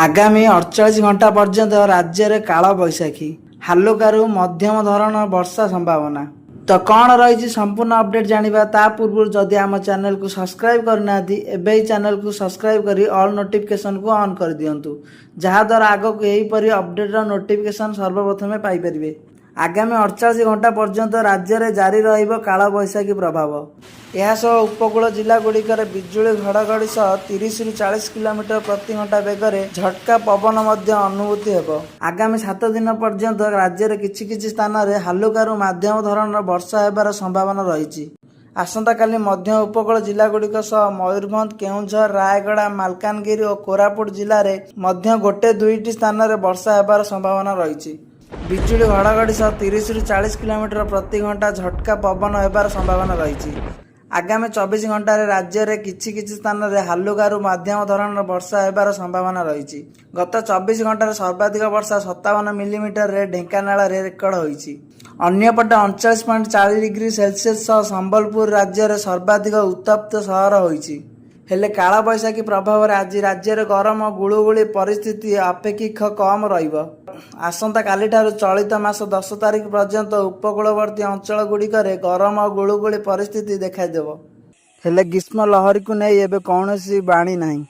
ଆଗାମୀ 48 ଘଣ୍ଟା ପର୍ଯ୍ୟନ୍ତ ରାଜ୍ୟରେ କାଳବୈଶାଖୀ, ହାଲୁକାରୁ ମଧ୍ୟମ ଧରଣର ବର୍ଷା ସମ୍ଭାବନା। ତ କ'ଣ ରହିଛି ସମ୍ପୂର୍ଣ୍ଣ ଅପଡେଟ୍ ଜାଣିବା। ତା ପୂର୍ବରୁ ଯଦି ଆମ ଚ୍ୟାନେଲକୁ ସବସ୍କ୍ରାଇବ୍ କରିନାହାନ୍ତି, ଏବେ ଏହି ଚ୍ୟାନେଲକୁ ସବସ୍କ୍ରାଇବ୍ କରି ଅଲ୍ ନୋଟିଫିକେସନକୁ ଅନ୍ କରିଦିଅନ୍ତୁ, ଯାହାଦ୍ୱାରା ଆଗକୁ ଏହିପରି ଅପଡେଟ୍ର ନୋଟିଫିକେସନ୍ ସର୍ବପ୍ରଥମେ ପାଇପାରିବେ। ଆଗାମୀ 48 ଘଣ୍ଟା ପର୍ଯ୍ୟନ୍ତ ରାଜ୍ୟରେ ଜାରି ରହିବ କାଳବୈଶାଖୀ ପ୍ରଭାବ। ଏହା ସହ ଉପକୂଳ ଜିଲ୍ଲାଗୁଡ଼ିକରେ ବିଜୁଳି ଘଡ଼ଘଡ଼ି ସହ 30ରୁ 40 କିଲୋମିଟର ପ୍ରତି ଘଣ୍ଟା ବେଗରେ ଝଟକା ପବନ ମଧ୍ୟ ଅନୁଭୂତି ହେବ। ଆଗାମୀ 7 ଦିନ ପର୍ଯ୍ୟନ୍ତ ରାଜ୍ୟରେ କିଛି କିଛି ସ୍ଥାନରେ ହାଲୁକାରୁ ମଧ୍ୟମ ଧରଣର ବର୍ଷା ହେବାର ସମ୍ଭାବନା ରହିଛି। ଆସନ୍ତାକାଲି ମଧ୍ୟ ଉପକୂଳ ଜିଲ୍ଲାଗୁଡ଼ିକ ସହ ମୟୂରଭଞ୍ଜ, କେଉଁଝର, ରାୟଗଡ଼ା, ମାଲକାନଗିରି ଓ କୋରାପୁଟ ଜିଲ୍ଲାରେ ମଧ୍ୟ ଗୋଟେ ଦୁଇଟି ସ୍ଥାନରେ ବର୍ଷା ହେବାର ସମ୍ଭାବନା ରହିଛି। ବିଜୁଳି ଘଡ଼ଘଡ଼ି ସହ 30ରୁ 40 କିଲୋମିଟର ପ୍ରତି ଘଣ୍ଟା ଝଟକା ପବନ ହେବାର ସମ୍ଭାବନା ରହିଛି। ଆଗାମୀ 24 ଘଣ୍ଟାରେ ରାଜ୍ୟରେ କିଛି କିଛି ସ୍ଥାନରେ ହାଲୁକାରୁ ମଧ୍ୟମ ଧରଣର ବର୍ଷା ହେବାର ସମ୍ଭାବନା ରହିଛି। ଗତ 24 ଘଣ୍ଟାରେ ସର୍ବାଧିକ ବର୍ଷା 57 ମିଲିମିଟରରେ ଢେଙ୍କାନାଳରେ ରେକର୍ଡ ହୋଇଛି। ଅନ୍ୟପଟେ 39.4 ଡିଗ୍ରୀ ସେଲସିୟସ ସହ ସମ୍ବଲପୁର ରାଜ୍ୟରେ ସର୍ବାଧିକ ଉତ୍ତପ୍ତ ସହର ହୋଇଛି। ହେଲେ କାଳବୈଶାଖୀ ପ୍ରଭାବରେ ଆଜି ରାଜ୍ୟରେ ଗରମ ଗୁଳୁଗୁଳି ପରିସ୍ଥିତି ଆପେକ୍ଷିକ କମ୍ ରହିବ। ଆସନ୍ତାକାଲିଠାରୁ ଚଳିତ ମାସ 10 ତାରିଖ ପର୍ଯ୍ୟନ୍ତ ଉପକୂଳବର୍ତ୍ତୀ ଅଞ୍ଚଳଗୁଡ଼ିକରେ ଗରମ ଓ ଗୁଳୁଗୁଳି ପରିସ୍ଥିତି ଦେଖାଦେବ। ହେଲେ ଗ୍ରୀଷ୍ମ ଲହରୀକୁ ନେଇ ଏବେ କୌଣସି ବାଣୀ ନାହିଁ।